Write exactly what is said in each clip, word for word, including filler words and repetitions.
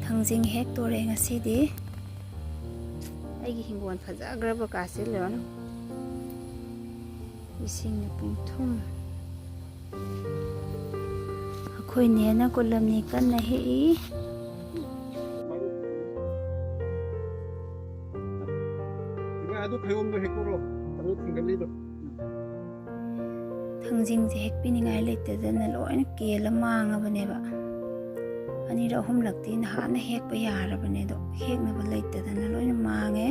ꯊꯥꯡꯖꯤꯡ ꯍꯦꯛꯇꯣꯔꯦ ꯉꯁꯤꯗꯤ꯫ ꯑꯩꯒꯤ ꯍꯤꯡꯒꯣꯜ ꯐꯖꯈ꯭ꯔꯕ ꯀꯥꯁꯤ ꯂꯣꯏꯅ ꯏꯁꯤꯡꯅ ꯄꯨꯡꯊꯨꯝ꯫ ꯑꯩꯈꯣꯏ ꯅꯦꯅ ꯀꯨꯂꯝꯅꯤ ꯀꯟꯅ ꯍꯦꯛꯏ꯫ ꯏꯃꯥ, ꯑꯗꯨ ꯈꯌꯣꯝꯗꯣ ꯍꯦꯛꯇꯣꯔꯣ, ꯑꯗꯨ ꯊꯤꯡꯒꯠꯂꯤꯗꯣ꯫ ꯊꯥꯡꯖꯤꯡꯁꯦ ꯍꯦꯛꯄꯤꯅꯤꯡꯉꯥꯏ ꯂꯩꯇꯗꯅ ꯂꯣꯏꯅ ꯀꯦꯜꯂ ꯃꯥꯡꯉꯕꯅꯦꯕ꯫ ꯑꯅꯤꯔꯛ ꯑꯍꯨꯝꯂꯛꯇꯤ ꯅꯍꯥꯟꯅ ꯍꯦꯛꯄ ꯌꯥꯔꯕꯅꯦ, ꯑꯗꯣ ꯍꯦꯛꯅꯕ ꯂꯩꯇꯗꯅ ꯂꯣꯏꯅ ꯃꯥꯡꯉꯦ꯫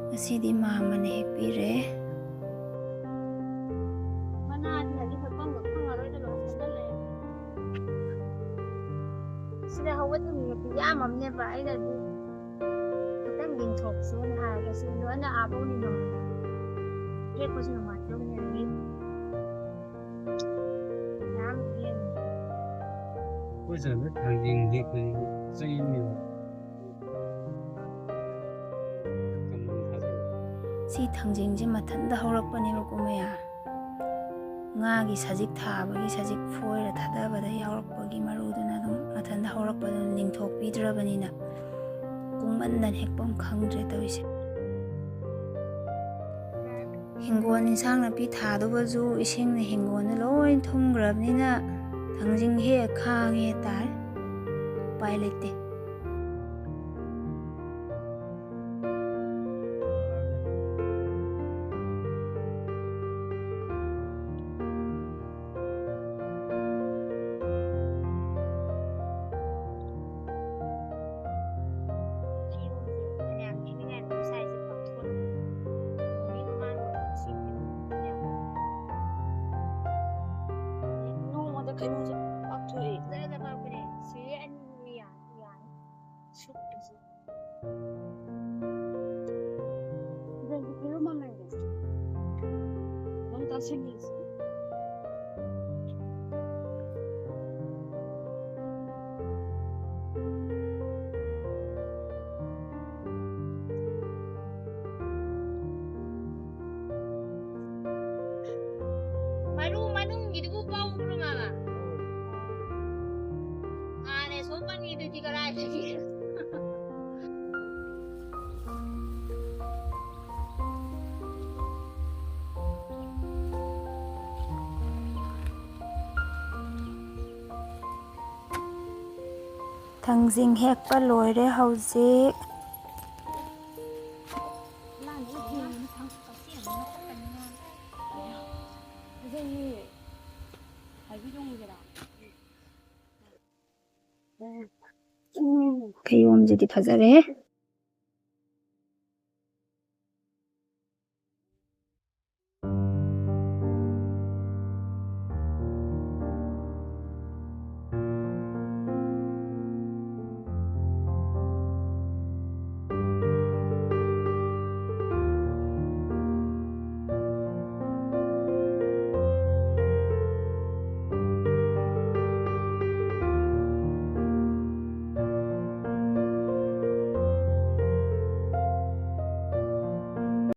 ꯉꯁꯤꯗꯤ ꯃꯥꯝꯃꯅ ꯍꯦꯛꯄꯤꯔꯦ꯫ ꯃꯅꯥꯁꯤꯅꯗꯤ ꯍꯦꯛꯐꯝꯒ ꯈꯪꯉꯔꯣꯏꯗ, ꯂꯣꯏ ꯁꯣꯛꯆꯜꯂꯛꯑꯦ꯫ ꯁꯤꯗ ꯍꯧꯕ ꯊꯥꯡꯖꯤꯡ ꯃꯄꯤ ꯌꯥꯝꯃꯝꯅꯦꯕ, ꯑꯩꯅꯗꯤ ꯈꯤꯇꯪ ꯌꯦꯡꯊꯣꯛꯁꯦꯅ ꯍꯥꯏꯔꯒ ꯁꯤ ꯂꯣꯏꯅ ꯑꯥꯕꯧꯅꯤ ꯅꯣꯡꯃꯗ ꯍꯦꯛꯄꯁꯨ ꯅꯨꯡꯉꯥꯏꯇꯕꯅꯤꯅ ꯃꯌꯥꯝ ꯍꯦꯛꯑꯦ꯫ ꯑꯩꯈꯣꯏ ꯁ꯭ꯋꯥꯏꯗ ꯊꯥꯡꯖꯤꯡ ꯍꯦꯛꯄꯁꯤ ꯆꯩꯅꯦꯕ꯫ ꯁꯤ ꯊꯥꯡꯖꯤꯡꯁꯦ ꯃꯊꯟꯇ ꯍꯧꯔꯛꯄꯅꯦꯕꯀꯣ ꯃꯌꯥ꯫ ꯉꯥꯒꯤ ꯁꯖꯤꯛ ꯊꯥꯕꯒꯤ ꯁꯖꯤꯛ ꯐꯣꯏꯔ ꯊꯥꯗꯕꯗ ꯌꯥꯎꯔꯛꯄꯒꯤ ꯃꯔꯨꯗꯨꯅ ꯑꯗꯨꯝ ꯃꯊꯟꯇ ꯍꯧꯔꯛꯄꯗꯨꯅ ꯂꯤꯡꯊꯣꯛꯄꯤꯗ꯭ꯔꯕꯅꯤꯅ ꯀꯨꯡꯃꯟꯗꯅ ꯍꯦꯛꯐꯝ ꯈꯪꯗ꯭ꯔꯦ ꯇꯧꯔꯤꯁꯦ꯫ ꯍꯤꯡꯒꯣꯜ ꯏꯟꯁꯥꯡ ꯅꯥꯄꯤ ꯊꯥꯗꯧꯕꯁꯨ ꯏꯁꯤꯡꯅ ꯍꯤꯡꯒꯣꯜꯗ ꯂꯣꯏ ꯊꯨꯝꯈ꯭ꯔꯕꯅꯤꯅ ꯊꯥꯡꯖꯤꯡ ꯍꯦꯛ ꯈꯥꯡꯉꯦ ꯇꯥꯔꯦ꯫ ꯎꯄꯥꯏ ꯂꯩꯇꯦ꯫ ꯅꯣꯡꯃꯗ ꯀꯩꯅꯣꯁꯦ ꯄꯥꯛꯊꯣꯛꯑꯦ꯫ ꯐꯖꯅ ꯄꯥꯛꯄꯅꯦ꯫ ꯁꯤꯔꯦ ꯑꯅꯤ ꯌꯥꯅꯤ, ꯌꯥꯅꯤ꯫ ꯁꯨꯞꯄꯁꯤ꯫ ꯁꯤꯗꯁꯨ ꯐꯤꯂꯝ ꯑꯃ ꯂꯩꯔꯦ꯫ ꯑꯗꯨꯝ ꯆꯥꯁꯤꯜꯂꯁꯤ꯫ ꯃꯔꯨ ꯃꯅꯨꯡꯒꯤꯗꯨꯕꯨ ꯄꯧꯕ꯭ꯔꯣ, ꯃꯥꯃ? ꯊꯥꯡꯖꯤꯡ ꯍꯦꯛꯄ ꯂꯣꯏꯔꯦ ꯍꯧꯖꯤꯛ꯫ ꯀꯤꯍꯣꯝꯁꯤꯗꯤ ꯐꯖꯔꯦ꯫